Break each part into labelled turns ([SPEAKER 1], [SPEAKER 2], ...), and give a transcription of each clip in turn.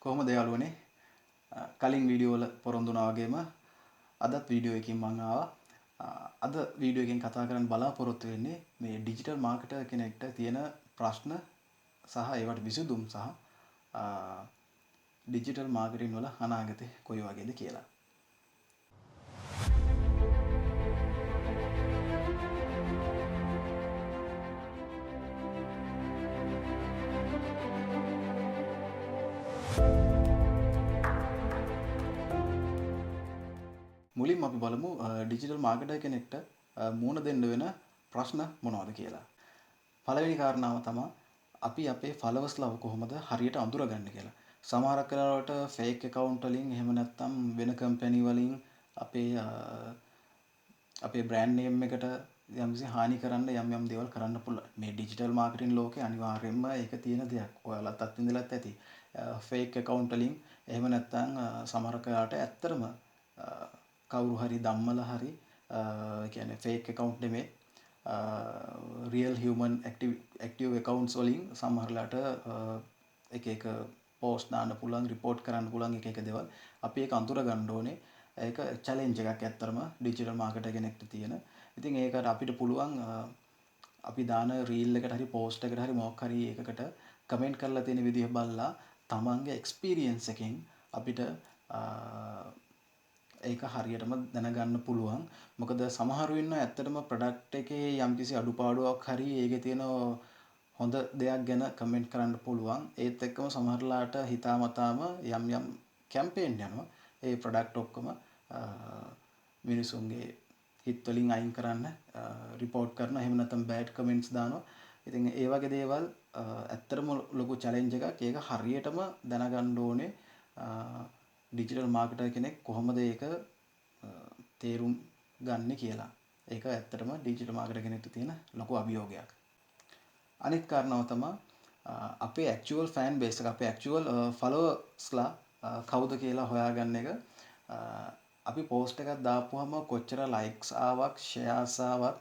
[SPEAKER 1] කොහොමද යාළුවනේ, කලින් වීඩියෝ වල පොරොන්දු වුණා වගේම අදත් වීඩියෝ එකකින් මං ආවා. අද වීඩියෝ එකෙන් කතා කරන්න බලාපොරොත්තු වෙන්නේ මේ ඩිජිටල් මාකටර් කෙනෙක්ට තියෙන ප්‍රශ්න සහ ඒවට විසඳුම් සහ ඩිජිටල් මාකටිං වල අනාගතේ කොයි වගේද කියලා. මුලින්ම අපි බලමු ඩිජිටල් මාකටර් කෙනෙක්ට මුහුණ දෙන්න වෙන ප්‍රශ්න මොනවද කියලා. පළවෙනි කාරණාව තමයි අපි අපේ ෆලෝවර්ස්ලාව කොහොමද හරියට අඳුරගන්නේ කියලා. සමහරක් වෙලාවට ෆේක් ඇකවුන්ට් වලින් එහෙම නැත්නම් වෙන කම්පැනි වලින් අපේ බ්‍රෑන්ඩ් නේම් එකට යම්කිසි හානි කරන්න යම් යම් දේවල් කරන්න පුළුවන්. මේ ඩිජිටල් මාකටිං ලෝකේ අනිවාර්යයෙන්ම ඒක තියෙන දෙයක්. ඔයාලත් අත්විඳලත් ඇති. ෆේක් ඇකවුන්ට් වලින් එහෙම නැත්නම් සමහරක් වෙලාවට ඇත්තටම කවුරු හරි ධම්මල හරි, ඒ කියන්නේ ෆේක් ඇකවුන්ට් නෙමෙයි, රියල් හියුමන් ඇක්ටිව් ඇකවුන්ට්ස් වලින් සමහර වෙලාවට එක එක පෝස්ට් දාන්න පුළුවන්, රිපෝට් කරන්න පුළුවන් එක එක දේවල්. අපි ඒක අඳුර ගන්න ඕනේ. ඒක චැලෙන්ජ් එකක් ඇත්තටම ඩිජිටල් මාකටර් කෙනෙක්ට තියෙන. ඉතින් ඒකට අපිට පුළුවන් අපි දාන රීල් එකට හරි පෝස්ට් එකට හරි මොකක් හරි එකකට කමෙන්ට් කරලා තියෙන විදිහ බලලා තමන්ගේ එක්ස්පීරියන්ස් එකෙන් අපිට ඒක හරියටම දැනගන්න පුළුවන්. මොකද සමහරු ඉන්නවා ඇත්තටම ප්‍රොඩක්ට් එකේ යම්කිසි අඩුපාඩුවක් හරි ඒකේ තියෙන හොඳ දෙයක් ගැන කමෙන්ට් කරන්න පුළුවන්. ඒත් එක්කම සමහරලාට හිතාමතාම යම් යම් කැම්පේන් යනවා. ඒ ප්‍රොඩක්ට් ඔක්කොම මිනිසුන්ගේ හිත් වලින් අයින් කරන්න රිපෝට් කරනවා. එහෙම නැත්නම් බෑඩ් කමෙන්ට්ස් දානවා. ඉතින් ඒ වගේ දේවල් ඇත්තටම ලොකු චැලෙන්ජ් එකක්. ඒක හරියටම දැනගන්න ඕනේ ඩිජිටල් මාකටර් කෙනෙක් කොහොමද ඒක තේරුම් ගන්නෙ කියලා. ඒක ඇත්තටම ඩිජිටල් මාකටර් කෙනෙක්ට තියෙන ලොකු අභියෝගයක්. අනිත් කාරණාව තමයි අපේ ඇක්චුවල් ෆෑන් බේස් එක, අපේ ඇක්චුවල් ෆලෝවර්ස්ලා කවුද කියලා හොයාගන්න එක. අපි පෝස්ට් එකක් දාපුවම කොච්චර ලයික්ස් ආවත්, ෂෙයාර්ස් ආවත්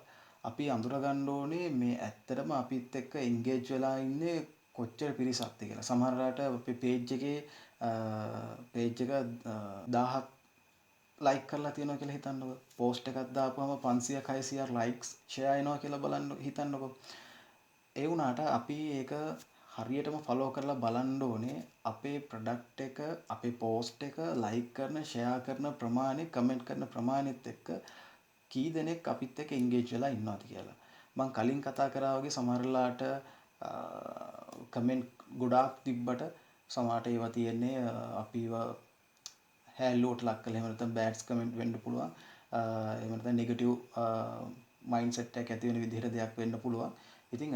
[SPEAKER 1] අපි අඳුරගන්න ඕනේ මේ ඇත්තටම අපිත් එක්ක එන්ගේජ් වෙලා ඉන්නේ කොච්චර පිරිසක්ද කියලා. සමහර වෙලාවට අපේ පේජ් එකේ පේජ් එක 1000ක් ලයික් කරලා තියෙනවා කියලා හිතන්නකෝ. පෝස්ට් එකක් දාපුවම පන්සියක් හයසියක් ලයික්ස් ෂෙයා එනවා කියලා බලන්න හිතන්නකෝ. ඒ වුණාට අපි ඒක හරියටම ෆලෝ කරලා බලන්න ඕනේ අපේ ප්‍රොඩක්ට් එක, අපේ පෝස්ට් එක ලයික් කරන, ෂෙයා කරන ප්‍රමාණය, කමෙන්ට් කරන ප්‍රමාණයත් එක්ක කී දෙනෙක් අපිත් එක්ක එන්ගේජ් වෙලා ඉන්නවද කියලා. මං කලින් කතා කරා වගේ සමහර වෙලාවට කමෙන්ට් ගොඩාක් තිබ්බට සමහරට ඒවා තියෙන්නේ අපිව හැල්ලුවට ලක් කරලා, එහෙම නැත්නම් බෑඩ්ස් කමෙන්ට් වෙන්න පුළුවන්. එහෙම නැත්නම් නෙගටිව් මයින්ඩ්සෙට් එකක් ඇති වෙන විදිහට දෙයක් වෙන්න පුළුවන්. ඉතින්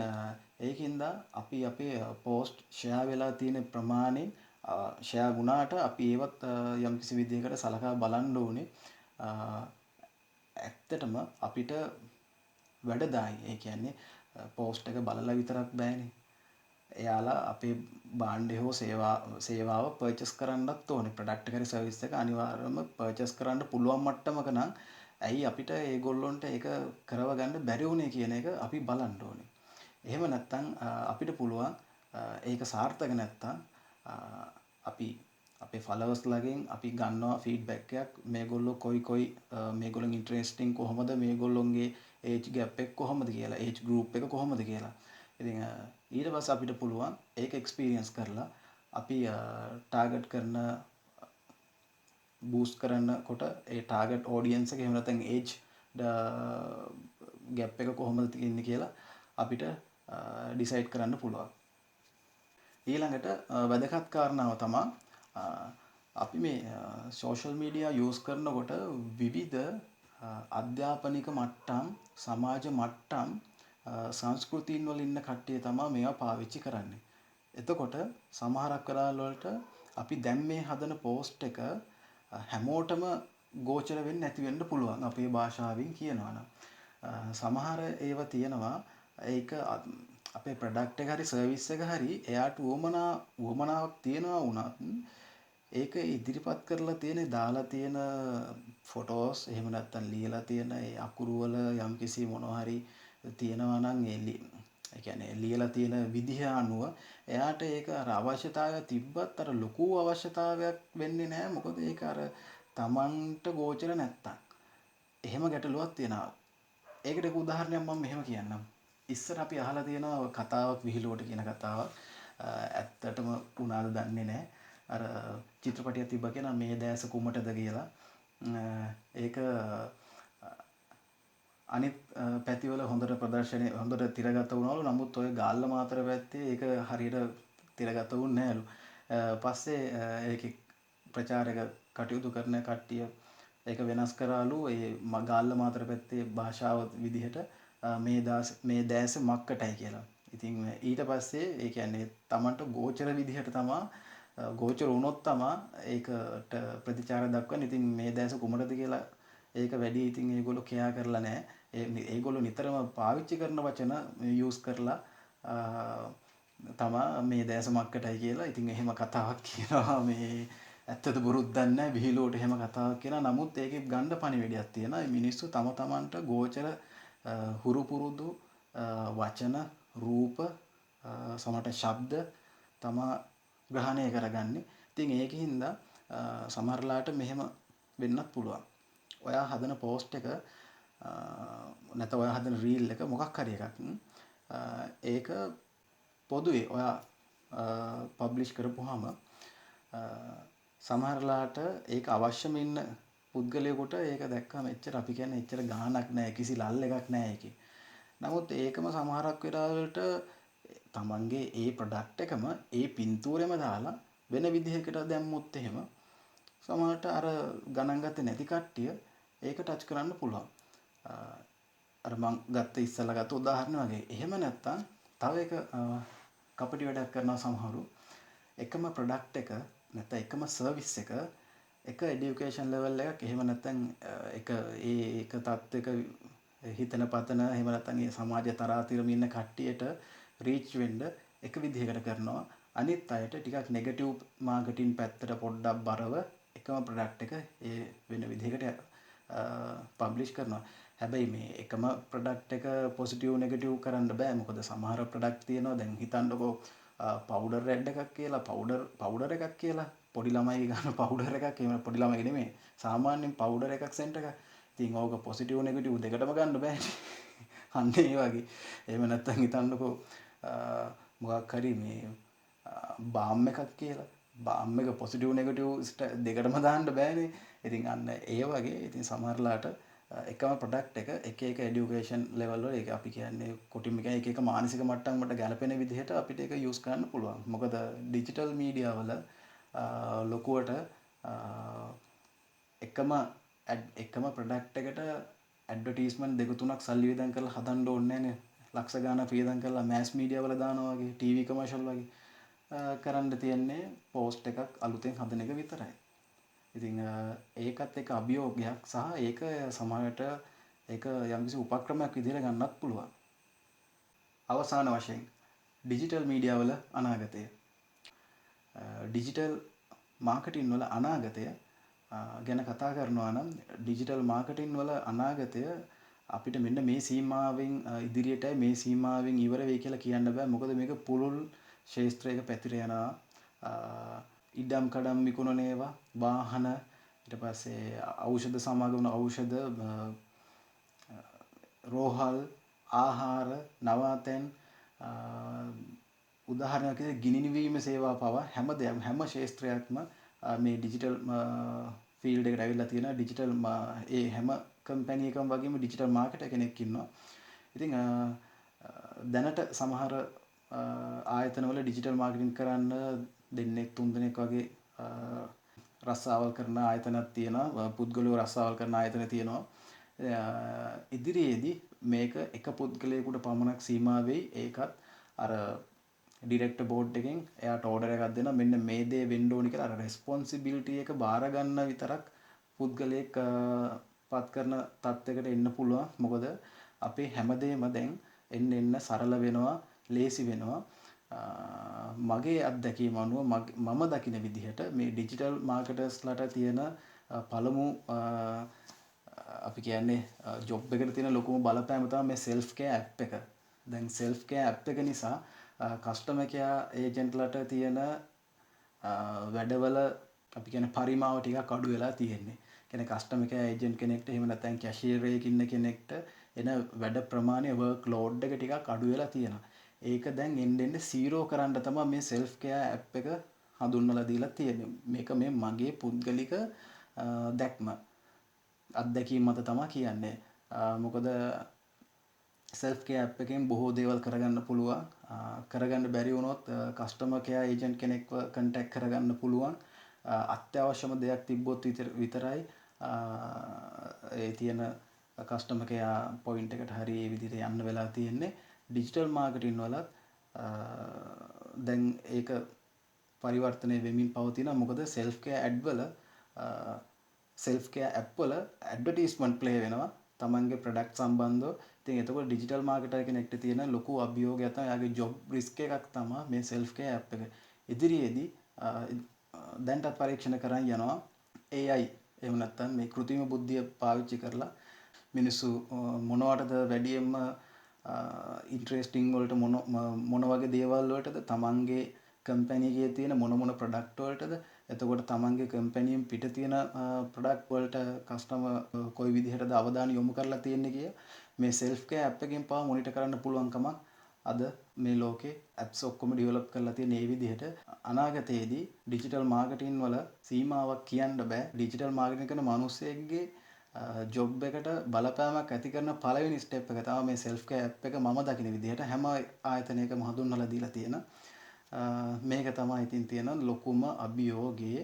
[SPEAKER 1] ඒකින්ද අපි අපේ පෝස්ට් ෂෙයා වෙලා තියෙන ප්‍රමාණය ෂෙයා වුණාට අපි ඒවත් යම්කිසි විදිහකට සලකා බලන්න ඕනේ. ඇත්තටම අපිට වැඩදායි. ඒ කියන්නේ පෝස්ට් එක බලලා විතරක් බෑනේ. එයාලා අපේ භාණ්ඩය හෝ සේවාව පර්චේස් කරන්නත් ඕනේ. ප්‍රොඩක්ට් එක හරි සර්විස් එක අනිවාර්යයෙන්ම පර්චේස් කරන්න පුළුවන් මට්ටමක නම් ඇයි අපිට ඒගොල්ලොන්ට ඒක කරව ගන්න බැරි වුනේ කියන එක අපි බලන්න ඕනේ. එහෙම නැත්නම් අපිට පුළුවන් ඒක සාර්ථක නැත්නම් අපි අපේ ෆලෝවර්ස් ලාගෙන් අපි ගන්නවා ෆීඩ්බැක් එකක්. මේගොල්ලෝ කොයි කොයි මේගොල්ලන් ඉන්ටරෙස්ටිං කොහොමද, මේගොල්ලොන්ගේ ඒජ් ගැප් එක කොහොමද කියලා, ඒජ් ගෲප් එක කොහොමද කියලා. ඉතින් ඊට පස්සේ අපිට පුළුවන් ඒක එක්ස්පීරියන්ස් කරලා අපි ටාගට් කරන බූස්ට් කරනකොට ඒ ටාගට් ඔඩියන්ස් එක එහෙම නැත්නම් ඒජ් ගැප් එක කොහොමද තියෙන්නේ කියලා අපිට ඩිසයිඩ් කරන්න පුළුවන්. ඊළඟට වැදගත් කාරණාව තමා අපි මේ සෝෂල් මීඩියා යූස් කරනකොට විවිධ අධ්‍යාපනික මට්ටම්, සමාජ මට්ටම්, සංස්කෘතීන් වල ඉන්න කට්ටිය තමා මේවා පාවිච්චි කරන්නේ. එතකොට සමහරක් වෙලාවල් වලට අපි දැන් මේ හදන පෝස්ට් එක හැමෝටම ගෝචර වෙන්නේ නැති වෙන්න පුළුවන් අපේ භාෂාවෙන් කියනවා නම්. සමහර ඒවා තියෙනවා ඒක අපේ ප්‍රොඩක්ට් එක හරි සර්විස් එක හරි එයාට උවමනාවක් තියෙනවා වුණත් ඒක ඉදිරිපත් කරලා තියෙන දාලා තියෙන ෆොටෝස් එහෙම නැත්නම් ලියලා තියෙන ඒ අකුරු වල යම්කිසි මොනවා හරි තියෙනවා නම් ඒ ඒ කියන්නේ ලියලා තියෙන විදිහ අනුව එයාට ඒක අර අවශ්‍යතාවයක් තිබ්බත් අර ලොකු අවශ්‍යතාවයක් වෙන්නේ නැහැ. මොකද ඒක අර තමන්ට ගෝචර නැත්තම්. එහෙම ගැටලුවක් තියෙනවා. ඒකට එක උදාහරණයක් මම මෙහෙම කියන්නම්. ඉස්සර අපි අහලා තියෙනවා කතාවක්, විහිළුවට කියන කතාවක්. ඇත්තටම වුණාද දන්නේ නැහැ. අර චිත්‍රපටියක් තිබ්බා කියන මේ දැස කුමටද කියලා. ඒක අනිත් පැතිවල හොඳට ප්‍රදර්ශනය හොඳට තිරගත වුණාලු. නමුත් ඔය ගාල්ල මාතර පැත්තේ ඒක හරියට තිරගත වුණේ නෑලු. පස්සේ ඒකේ ප්‍රචාරක කටයුතු කරන කට්ටිය ඒක වෙනස් කරාලු ඒ ගාල්ල මාතර පැත්තේ භාෂාව විදිහට මේ දෑස මක්කටයි කියලා. ඉතින් ඊට පස්සේ ඒ කියන්නේ තමන්ට ගෝචර විදිහට තමා ගෝචර වුණොත් තමා ඒකට ප්‍රතිචාර දක්වන්නේ. ඉතින් මේ දෑස කුමටද කියලා ඒක වැඩි ඉතින් ඒගොල්ලෝ කෙයා කරලා නෑ. ඒගොල්ලෝ නිතරම පාවිච්චි කරන වචන යූස් කරලා තමා මේ දෑස මක්කටයි කියලා. ඉතින් එහෙම කතාවක් කියනවා, මේ ඇත්තද බොරුද දන්නේ නැහැ, විහිළුවට එහෙම කතාවක් කියනවා. නමුත් ඒකේ ගණ්ඩ පණිවිඩයක් තියෙනවා. මේ මිනිස්සු තම තමන්ට ගෝචර හුරු පුරුදු වචන, රූප, සමහරට ශබ්ද තමා ග්‍රහණය කරගන්නේ. ඉතින් ඒකින්ද සමහරලාට මෙහෙම වෙන්නත් පුළුවන්. ඔයා හදන පෝස්ට් එක නැත්නම් ඔයා හදන රීල් එක මොකක් හරි එකක්, ඒක පොදුවේ ඔයා පබ්ලිෂ් කරපුවාම සමහරලාට ඒක අවශ්‍යම ඉන්න පුද්ගලයෙකුට ඒක දැක්කම එච්චර අපි කියන්නේ එච්චර ගාණක් නෑ, කිසි ලල් එකක් නෑ ඒකේ. නමුත් ඒකම සමහරක් වෙලාවලට තමන්ගේ ඒ ප්‍රොඩක්ට් එකම ඒ පින්තූරෙම දාලා වෙන විදිහකට දැම්මොත් එහෙම සමහරට අර ගණන් ගත්තේ නැති කට්ටිය ඒක ටච් කරන්න පුළුවන්. අර මං ගත්ත ඉස්සලා ගත්ත උදාහරණ වගේ. එහෙම නැත්තම් තව එක කපටි වැඩක් කරනවා සමහරු. එකම ප්‍රොඩක්ට් එක නැත්තම් එකම සර්විස් එක එක එඩියුකේෂන් ලෙවල් එකක්, එහෙම නැත්තම් එක ඒ එක තත්ත්වයක හිතන පතන, එහෙම නැත්තම් ඒ සමාජ තරාතිරම ඉන්න කට්ටියට රීච් වෙන්න එක විදිහකට කරනවා. අනිත් අයට ටිකක් නෙගටිව් මාකටිං පැත්තට පොඩ්ඩක් බරව එකම ප්‍රොඩක්ට් එක ඒ වෙන විදිහකට පබ්ලිෂ් කරනවා. හැබැයි මේ එකම ප්‍රොඩක්ට් එක පොසිටිව් නෙගටිව් කරන්න බෑ. මොකද සමහර ප්‍රොඩක්ට් තියෙනවා, දැන් හිතන්නකෝ පවුඩර් රෙඩ් එකක් කියලා, පවුඩර් එකක් කියලා, පොඩි ළමයි ගන්න පවුඩර් එකක්, එහෙම පොඩි ළමයි නෙමෙයි, සාමාන්‍යයෙන් පවුඩර් එකක් සෙන්ට් එකක්. ඉතින් ඕක පොසිටිව් නෙගටිව් දෙකටම ගන්න බෑනේ. අන්න ඒ වගේ. එහෙම නැත්තම් හිතන්නකෝ මොකක් හරි මේ බාම් එකක් කියලා, බාම් එක පොසිටිව් නෙගටිව් දෙකටම දාන්න බෑනේ. ඉතින් අන්න ඒ වගේ. ඉතින් සමහරලාට එකම ප්‍රොඩක්ට් එක එක එක එඩියුකේෂන් ලෙවල් වල, ඒක අපි කියන්නේ කොටින්ම කියන්නේ එක එක මානසික මට්ටම් වලට ගැලපෙන විදිහට අපිට ඒක යූස් කරන්න පුළුවන්. මොකද ඩිජිටල් මීඩියා වල ලොකුවට එකම ප්‍රොඩක්ට් එකට ඇඩ්වර්ටයිස්මන්ට් දෙක තුනක් සල්ලි වියදම් කරලා හදන්න ඕනේ නෑනේ. ලක්ෂ ගාණක් වියදම් කරලා මෑස් මීඩියා වල දානවා වගේ, ටීවී කමර්ෂල් වගේ කරන්න තියෙන්නේ පෝස්ට් එකක් අලුතෙන් හදන එක විතරයි. ඉතින් ඒකත් එක අභියෝගයක් සහ ඒක සමහරට ඒක යම්කිසි උපක්‍රමයක් විදිහට ගන්නත් පුළුවන්. අවසාන වශයෙන් ඩිජිටල් මීඩියා වල අනාගතය. ඩිජිටල් මාකටිං වල අනාගතය ගැන කතා කරනවා නම් ඩිජිටල් මාකටිං වල අනාගතය අපිට මෙන්න මේ සීමාවෙන් ඉදිරියටයි මේ සීමාවෙන් ඉවර වෙයි කියලා කියන්න බෑ. මොකද මේක පුළුල් ක්ෂේත්‍රයක පැතිර යනවා. ඉඩම් කඩම් විකුණන ඒවා, වාහන, ඊට පස්සේ ඖෂධ සමාගම, ඖෂධ, රෝහල්, ආහාර, නවාතැන්, උදාහරණයක් විදිහට ගිනි නිවීම සේවා පවා හැම දෙයක්ම හැම ක්ෂේත්‍රයක්ම මේ ඩිජිටල් ෆීල්ඩ් එකට ඇවිල්ලා තියෙනවා. ඩිජිටල් ඒ හැම කම්පැනි එකම වගේම ඩිජිටල් මාකටර් කෙනෙක් ඉන්නවා. ඉතින් දැනට සමහර ආයතනවල ඩිජිටල් මාකටිං කරන්න දෙන්නෙක් තුන් දෙනෙක් වගේ රස්සාවල් කරන ආයතනක් තියෙනවා. පුද්ගලයෝ රස්සාවල් කරන ආයතන තියෙනවා. ඉදිරියේදී මේක එක පුද්ගලයෙකුට පමණක් සීමා වෙයි. ඒකත් අර ඩිරෙක්ටර් බෝඩ් එකෙන් එයාට ඕඩර් එකක් දෙනවා, මෙන්න මේ දේ වෙන්න ඕනි කියලා. අර රෙස්පොන්සිබිලිටි එක බාර ගන්න විතරක් පුද්ගලයෙක් පත් කරන තත්යකට එන්න පුළුවන්. මොකද අපේ හැමදේම දැන් එන්න එන්න සරල වෙනවා, ලේසි වෙනවා. මගේ අත්දැකීම අනුව මම දකින විදිහට මේ ඩිජිටල් මාකටර්ස්ලාට තියෙන පළමු අපි කියන්නේ ජොබ් එකට තියෙන ලොකුම බලපෑම තමයි මේ සෙල්ෆ් කෙයාර් ඇප් එක. දැන් සෙල්ෆ් කෙයාර් ඇප් එක නිසා කස්ටමර් කෙයාර් ඒජන්ට්ලට තියෙන වැඩවල අපි කියන්නේ පරිමාව ටිකක් අඩු වෙලා තියෙන්නේ. කියන්නේ කස්ටමර් කෙයාර් ඒජන්ට් කෙනෙක්ට එහෙම නැත්නම් කැෂියර් එකක ඉන්න කෙනෙක්ට එන වැඩ ප්‍රමාණය, වර්ක් ලෝඩ් එක ටිකක් අඩු වෙලා තියෙනවා. ඒක දැන් එන්න එන්න සීරෝ කරන්න තමයි මේ සෙල්ෆ් කෙයාර් ඇප් එක හඳුන්වලා දීලා තියෙන්නේ. මේක මේ මගේ පුද්ගලික දැක්ම, අත්දැකීම් මත තමයි කියන්නේ. මොකද සෙල්ෆ් කෙයාර් ඇප් එකෙන් බොහෝ දේවල් කරගන්න පුළුවන්. කරගන්න බැරි වුණොත් කස්ටමර් කෙයාර් ඒජන්ට් කෙනෙක්ව කන්ටැක්ට් කරගන්න පුළුවන්. අත්‍යවශ්‍යම දෙයක් තිබ්බොත් විතරයි ඒ තියෙන කස්ටමර් කෙයාර් පොයින්ට් එකට හරි ඒ විදිහට යන්න වෙලා තියෙන්නේ. ඩිජිටල් මාකටිං වලත් දැන් ඒක පරිවර්තනය වෙමින් පවතිනවා. මොකද සෙල්ෆ් කෙයාර් ඇඩ් වල, සෙල්ෆ් කෙයාර් ඇප් වල ඇඩ්වර්ටයිස්මන්ට් ප්ලේ වෙනවා තමන්ගේ ප්‍රොඩක්ට් සම්බන්ධව. ඉතින් එතකොට ඩිජිටල් මාකටර් කෙනෙක්ට තියෙන ලොකු අභියෝගයක් තමයි, එයාගේ ජොබ් රිස්ක් එකක් තමයි මේ සෙල්ෆ් කෙයාර් ඇප් එක. ඉදිරියේදී දැන්ටත් පරීක්ෂණ කරන් යනවා AI, එහෙම නැත්නම් මේ කෘත්‍රිම බුද්ධිය පාවිච්චි කරලා මිනිස්සු මොනවටද වැඩියෙන්ම ඉන්ට්‍රෙස්ටිං වලට, මොන මොන වගේ දේවල් වලටද, තමන්ගේ කම්පැනි එකේ තියෙන මොන මොන ප්‍රොඩක්ට් වලටද, එතකොට තමන්ගේ කම්පැනියෙන් පිට තියෙන ප්‍රොඩක්ට් වලට කස්ටමර් කොයි විදිහටද අවධානය යොමු කරලා තියෙන්නේ කියලා මේ සෙල්ෆ් කෙයාර් ඇප් එකෙන් පවා මොනිටර් කරන්න පුළුවන්කමක් අද මේ ලෝකේ ඇප්ස් ඔක්කොම ඩෙවලොප් කරලා තියෙන ඒ විදිහට අනාගතයේදී ඩිජිටල් මාකටිං වල සීමාවක් කියන්න බෑ. ඩිජිටල් මාකටිං කරන මිනිස්සෙක්ගේ ජොබ් එකට බලපෑමක් ඇති කරන පළවෙනි ස්ටෙප් එක තමයි මේ සෙල්ෆ් කෙයාර් ඇප් එක, මම දකින විදිහට හැම ආයතනයකම හඳුන්වලා දීලා තියෙන මේක තමයි ඉතින් තියෙන ලොකුම අභියෝගය.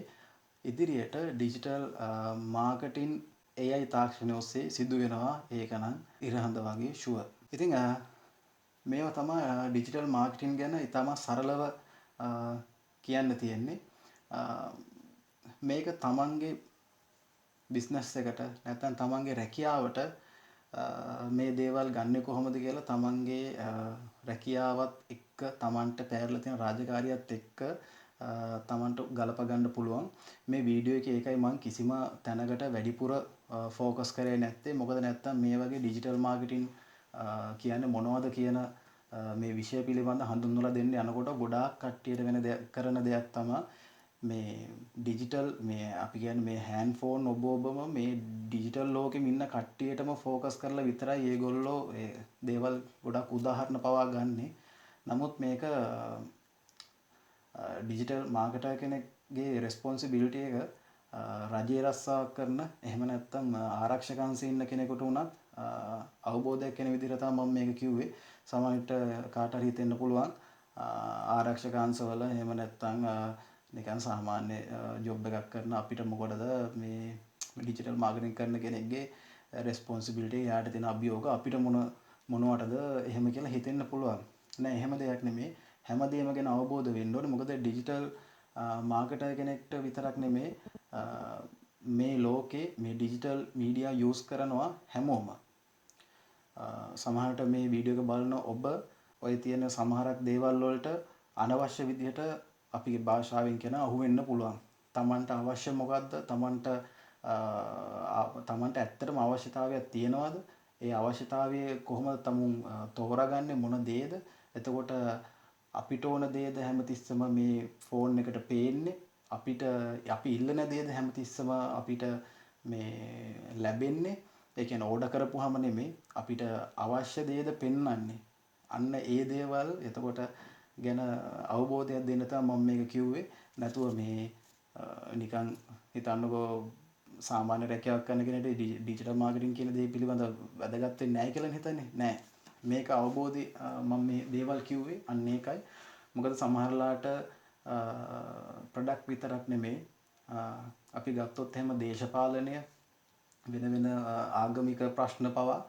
[SPEAKER 1] ඉදිරියට ඩිජිටල් මාකටිං AI තාක්ෂණය ඔස්සේ සිදු වෙනවා, ඒක නම් ඉරහඳ වගේ ෂුවර්. ඉතින් මේවා තමයි ඩිජිටල් මාකටිං ගැන ඉතාම සරලව කියන්න තියෙන්නේ. මේක තමන්ගේ බිස්නස් එකට නැත්නම් තමන්ගේ රැකියාවට මේ දේවල් ගන්නෙ කොහොමද කියලා තමන්ගේ රැකියාවත් එක්ක, තමන්ට පෑරලා තියෙන රාජකාරියත් එක්ක තමන්ට ගලප ගන්න පුළුවන්. මේ වීඩියෝ එකේ ඒකයි මං කිසිම තැනකට වැඩිපුර ෆෝකස් කරේ නැත්තේ. මොකද නැත්තම් මේ වගේ ඩිජිටල් මාකටිං කියන්නේ මොනවද කියන මේ විෂය පිළිබඳ හඳුන්වලා දෙන්න යනකොට ගොඩාක් කට්ටියට වෙන දෙයක් කරන දෙයක් තමයි මේ ඩිජිටල්, මේ අපි කියන්නේ මේ හෑන්ඩ් ෆෝන් ඔබ ඔබම මේ ඩිජිටල් ලෝකෙම ඉන්න කට්ටියටම ෆෝකස් කරලා විතරයි ඒගොල්ලෝ ඒ දේවල් ගොඩක් උදාහරණ පවා ගන්නෙ. නමුත් මේක ඩිජිටල් මාකටර් කෙනෙක්ගේ රෙස්පොන්සිබිලිටි එක රජයේ රස්සාවක් කරන, එහෙම නැත්නම් ආරක්ෂක අංශයේ ඉන්න කෙනෙකුට වුණත් අවබෝධයක් එන විදිහට තමයි මම මේක කිව්වේ. සමහර විට කාට හරි හිතෙන්න පුළුවන් ආරක්ෂක අංශවල එහෙම නැත්නම් නිකන් සාමාන්‍ය ජොබ් එකක් කරන අපිට මොකටද මේ ඩිජිටල් මාකටිං කරන කෙනෙක්ගේ රෙස්පොන්සිබිලිටි, එයාට තියෙන අභියෝග අපිට මොන මොනවටද එහෙම කියලා හිතෙන්න පුළුවන්. නෑ, එහෙම දෙයක් නෙමෙයි. හැමදේම ගැන අවබෝධ වෙන්න ඕනේ. මොකද ඩිජිටල් මාකටර් කෙනෙක්ට විතරක් නෙමෙයි, මේ ලෝකේ මේ ඩිජිටල් මීඩියා යූස් කරනවා හැමෝම. සමහරට මේ වීඩියෝ එක බලන ඔබ ඔය තියෙන සමහරක් දේවල් වලට අනවශ්‍ය විදිහට, අපේ භාෂාවෙන් කියන, අහු වෙන්න පුළුවන්. තමන්ට අවශ්‍ය මොකද්ද? තමන්ට තමන්ට ඇත්තටම අවශ්‍යතාවයක් තියෙනවද? ඒ අවශ්‍යතාවය කොහොමද තමුන් තෝරාගන්නේ, මොන දේද? එතකොට අපිට ඕන දේද හැමතිස්සෙම මේ ෆෝන් එකට පේන්නේ? අපිට අපි ඉල්ලන දේද හැමතිස්සෙම අපිට මේ ලැබෙන්නේ? ඒ කියන්නේ ඕඩර් කරපුවාම නෙමෙයි, අපිට අවශ්‍ය දේද පෙන්වන්නේ? අන්න ඒ දේවල් එතකොට ගැන අවබෝධයක් දෙන්න තමයි මම මේක කිව්වේ. නැතුව මේ නිකන් හිතන්නකෝ සාමාන්‍ය රැකියාවක් කරන කෙනෙක්ට ඩිජිටල් මාකටිං කියන දේ පිළිබඳව වැදගත් වෙන්නේ නැහැ කියලා හිතන්නේ නෑ. මේක අවබෝධي මම මේ දේවල් කිව්වේ අන්න ඒකයි. මොකද සමහරලාට ප්‍රොඩක්ට් විතරක් නෙමෙයි, අපි ගත්තොත් එහෙම දේශපාලනය, වෙන වෙන ආගමික ප්‍රශ්න පවා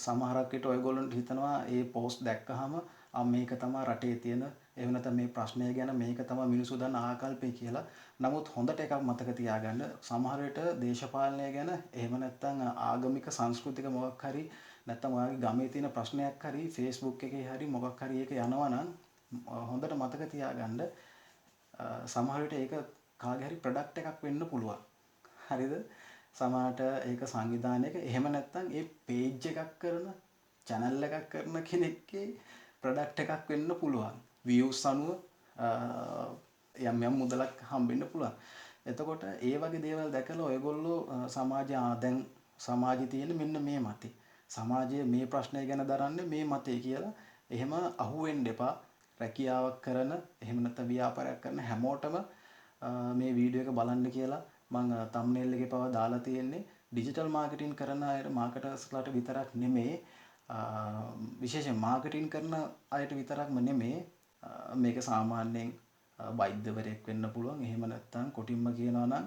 [SPEAKER 1] සමහරක් විට ඔයගොල්ලන්ට හිතනවා ඒ පෝස්ට් දැක්කහම ආ මේක තමයි රටේ තියෙන, එහෙම නැත්නම් මේ ප්‍රශ්නය ගැන මේක තමයි මිනිස්සු දන්න ආකල්පය කියලා. නමුත් හොඳට එකක් මතක තියාගන්න, සමහර විට දේශපාලනය ගැන, එහෙම නැත්නම් ආගමික සංස්කෘතික මොකක් හරි, නැත්නම් ඔයාගේ ගමේ තියෙන ප්‍රශ්නයක් හරි Facebook එකේ හරි මොකක් හරි ඒක යනවා නම් හොඳට මතක තියාගන්න, සමහර විට ඒක කාගේ හරි ප්‍රොඩක්ට් එකක් වෙන්න පුළුවන්. හරිද? සමහරට ඒක සංවිධානයක, එහෙම නැත්නම් ඒ පේජ් එකක් කරන චැනල් එකක් කරන කෙනෙක්ගේ ප්‍රොඩක්ට් එකක් වෙන්න පුළුවන්. වීව්ස් අනුව යම් යම් මුදලක් හම්බෙන්න පුළුවන්. එතකොට ඒ වගේ දේවල් දැකලා ඔයගොල්ලෝ සමාජය දැන් සමාජයේ තියෙන මෙන්න මේ මතේ, සමාජය මේ ප්‍රශ්නය ගැන දරන්නේ මේ මතේ කියලා එහෙම අහුවෙන්න එපා. රැකියාවක් කරන එහෙම නැත්නම් ව්‍යාපාරයක් කරන හැමෝටම මේ වීඩියෝ එක බලන්න කියලා මං තම්නේල් එකේ පවා දාලා තියෙන්නේ. ඩිජිටල් මාකටිං කරන අයට, මාකටර්ස්ලාට විතරක් නෙමේ, විශේෂයෙන් මාකටිං කරන අයට විතරක්ම නෙමේ, මේක සාමාන්‍යයෙන් වෛද්‍යවරයෙක් වෙන්න පුළුවන්. එහෙම නැත්නම් කොටින්ම කියනවා නම්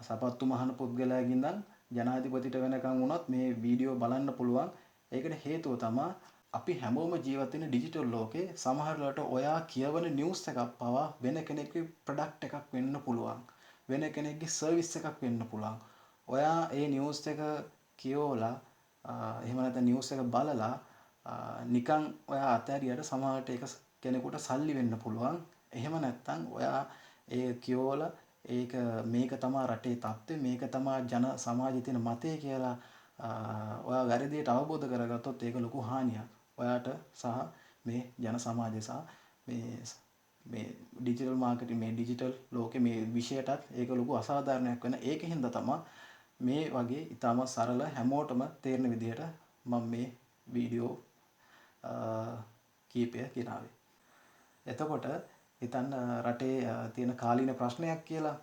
[SPEAKER 1] සපත්තු මහන පුද්ගලයාගෙන් ඉඳන් ජනාධිපතිට වෙනකන් වුණත් මේ වීඩියෝ බලන්න පුළුවන්. ඒකට හේතුව තමා අපි හැමෝම ජීවත් වෙන ඩිජිටල් ලෝකේ සමහර වෙලාවට ඔයා කියවන නිවුස් එකක් පවා වෙන කෙනෙක්ගේ ප්‍රොඩක්ට් එකක් වෙන්න පුළුවන්. වෙන කෙනෙක්ගේ සර්විස් එකක් වෙන්න පුළුවන්. ඔයා ඒ නිවුස් එක කියවලා එහෙම නැත්නම් නිවුස් එක බලලා නිකන් ඔයා අතෑරියට සමහරට ඒක කෙනෙකුට සල්ලි වෙන්න පුළුවන්. එහෙම නැත්නම් ඔයා ඒ කියවලා ඒක මේක තමා රටේ තත්ත්වය, මේක තමා ජන සමාජයේ තියෙන මතය කියලා ඔයා වැරදියට අවබෝධ කරගත්තොත් ඒක ලොකු හානියක් ඔයාට සහ මේ ජන සමාජය සහ මේ මේ ඩිජිටල් මාකටිං, මේ ඩිජිටල් ලෝකේ මේ විෂයටත් ඒක ලොකු අසාධාරණයක් වෙන. ඒක හින්දා තමා මේ වගේ ඉතාම සරල හැමෝටම තේරෙන විදිහට මම මේ වීඩියෝ කීපය ගෙනාවේ. එතකොට හිතන්න රටේ තියෙන කාලීන ප්‍රශ්නයක් කියලා,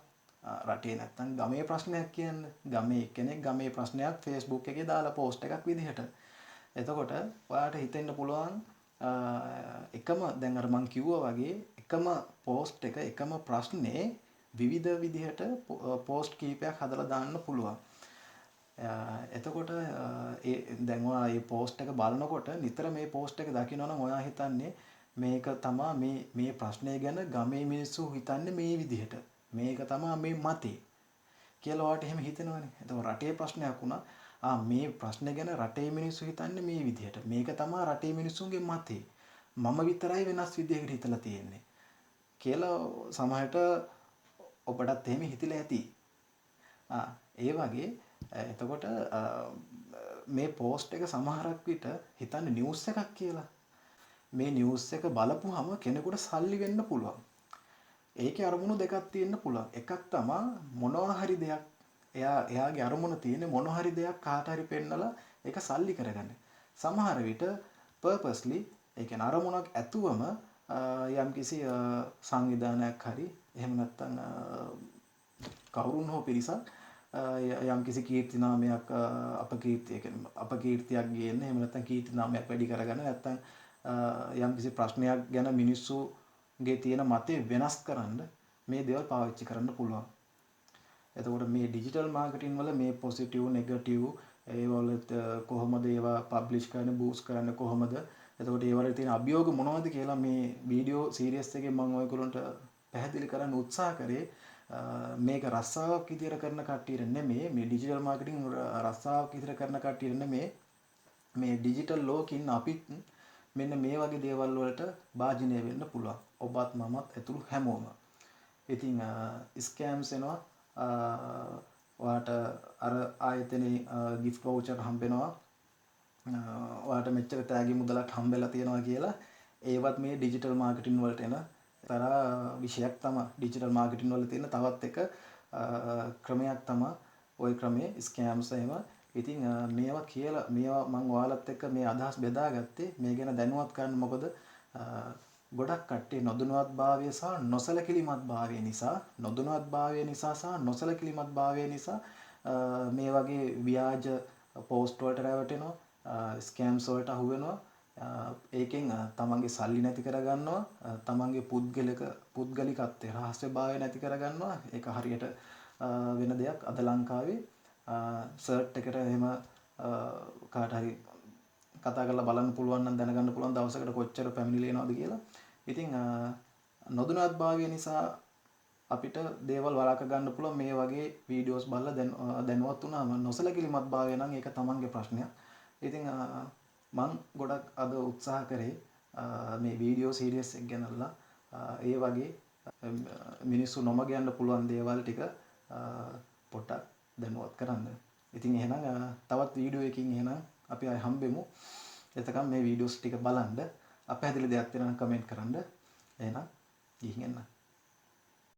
[SPEAKER 1] රටේ නැත්තම් ගමේ ප්‍රශ්නයක් කියන්න, ගමේ එක්කෙනෙක් ගමේ ප්‍රශ්නයක් Facebook එකේ දාලා පෝස්ට් එකක් විදිහට. එතකොට ඔයාට හිතෙන්න පුළුවන් එකම දැන් අර මං කිව්වා වගේ එකම පෝස්ට් එක එකම ප්‍රශ්නේ විවිධ විදිහට පෝස්ට් කීපයක් හදලා දාන්න පුළුවන්. එතකොට ඒ දැන් ඔයා මේ පෝස්ට් එක බලනකොට නිතර මේ පෝස්ට් එක දකිනවා නම් ඔයා හිතන්නේ මේක තමා මේ මේ ප්‍රශ්නය ගැන ගමේ මිනිස්සු හිතන්නේ මේ විදිහට, මේක තමා මේ මතේ කියලා ඔයාට එහෙම හිතෙනවනේ. එතකොට රටේ ප්‍රශ්නයක් වුණා, මේ ප්‍රශ්න ගැන රටේ මිනිස්සු හිතන්නේ මේ විදිහට, මේක තමා රටේ මිනිස්සුන්ගේ මතේ, මම විතරයි වෙනස් විදිහකට හිතලා තියෙන්නේ කියලා සමහරට ඔබටත් එහෙම හිතිලා ඇති. ඒ වගේ එතකොට මේ පෝස්ට් එක සමහරක් විට හිතන්නේ නිවුස් එකක් කියලා. මේ නිවුස් එක බලපුවහම කෙනෙකුට සල්ලි වෙන්න පුළුවන්. ඒකේ අරමුණු දෙකක් තියෙන්න පුළුවන්. එකක් තමා මොනවා හරි දෙයක් එයාගේ අරමුණ තියෙන්නේ මොනවා හරි දෙයක් කාට හරි පෙන්නලා ඒක සල්ලි කරගන්න. සමහර විට පර්පස්ලි, ඒ කියන්නේ අරමුණක් ඇතුවම යම්කිසි සංවිධානයක් හරි එහෙම නැත්නම් කවුරුන් හෝ පිරිසක් යම්කිසි කීර්ති නාමයක් අපකීර්තිය කියන්නේ අපකීර්තියක් ගේන්න, එහෙම නැත්නම් කීර්ති නාමයක් වැඩි කරගන්න, නැත්නම් යම්කිසි ප්‍රශ්නයක් ගැන මිනිස්සුගේ තියෙන මතය වෙනස් කරන්න මේ දේවල් පාවිච්චි කරන්න පුළුවන්. එතකොට මේ ඩිජිටල් මාකටිං වල මේ පොසිටිව් නෙගටිව් ඒ වල කොහොමද ඒවා පබ්ලිෂ් කරන්නේ, බූස්ට් කරන්නේ කොහොමද, එතකොට ඒ වල තියෙන අභියෝග මොනවද කියලා මේ වීඩියෝ සීරීස් එකෙන් මම ඔයගොල්ලන්ට පැහැදිලි කරන්න උත්සාහ කරේ. මේක රස්සාවක් විදියට කරන කට්ටියට නෙමෙයි, මේ ඩිජිටල් මාකටිං රස්සාවක් විදියට කරන කට්ටියට නෙමෙයි, මේ ඩිජිටල් ලෝකෙ ඉන්න අපිත් මෙන්න මේ වගේ දේවල් වලට භාජනය වෙන්න පුළුවන්. ඔබත් මමත් ඇතුළු හැමෝම. ඉතින් ස්කෑම්ස් එනවා. ඔයාට අර ආයතනයේ ගිෆ්ට් වවුචර් හම්බෙනවා, ඔයාට මෙච්චර තෑගි මුදලක් හම්බෙලා තියෙනවා කියලා. ඒවත් මේ ඩිජිටල් මාකටිං වලට එන තරා විෂයක් තමයි. ඩිජිටල් මාකටිං වල තියෙන තවත් එක ක්‍රමයක් තමයි ওই ක්‍රමයේ ස්කෑම්ස් එහෙම. ඉතින් මේවා කියලා මේවා මං ඔයාලත් එක්ක මේ අදහස් බෙදාගත්තේ මේ ගැන දැනුවත් කරන්න. මොකද ගොඩක් කට්ටිය නොදැනුවත්භාවය සහ නොසලකිලිමත්භාවය නිසා, නොදැනුවත්භාවය නිසා සහ නොසලකිලිමත්භාවය නිසා මේ වගේ ව්‍යාජ පෝස්ට් වලට රැවටෙනවා, ස්කෑම්ස් වලට අහු වෙනවා. ඒකෙන් තමන්ගේ සල්ලි නැති කරගන්නවා, තමන්ගේ පුද්ගලිකත්වය රහස්‍යභාවය නැති කරගන්නවා. ඒක හරියට වෙන දෙයක් අද ලංකාවේ. සර්ට් එකට එහෙම කාට හරි කතා කරලා බලන්න පුළුවන් නම් දැනගන්න පුළුවන් දවසකට කොච්චර පැමිණිලි එනවද කියලා. ඉතින් නොදැනුවත්භාවය නිසා අපිට දේවල් වළක්ව ගන්න පුළුවන් මේ වගේ වීඩියෝස් බලලා දැනුවත් වුණාම. නොසලකිලිමත්භාවය නම් ඒක තමන්ගේ ප්‍රශ්නයක්. ඉතින් මං ගොඩක් අද උත්සාහ කරේ මේ වීඩියෝ සීරීස් එක ගැනලා ඒ වගේ මිනිස්සු නොමග යන්න පුළුවන් දේවල් ටික පොඩ්ඩක් දැනුවත් කරන්න. ඉතින් එහෙනම් තවත් වීඩියෝ එකකින් එහෙනම් අපි ආයෙ හම්බෙමු. එතකම් මේ වීඩියෝස් ටික බලන්න. අපැහැදිලි දෙයක් තියෙනවා නම් කමෙන්ට් කරන්න. එහෙනම් ගිහින් එන්න.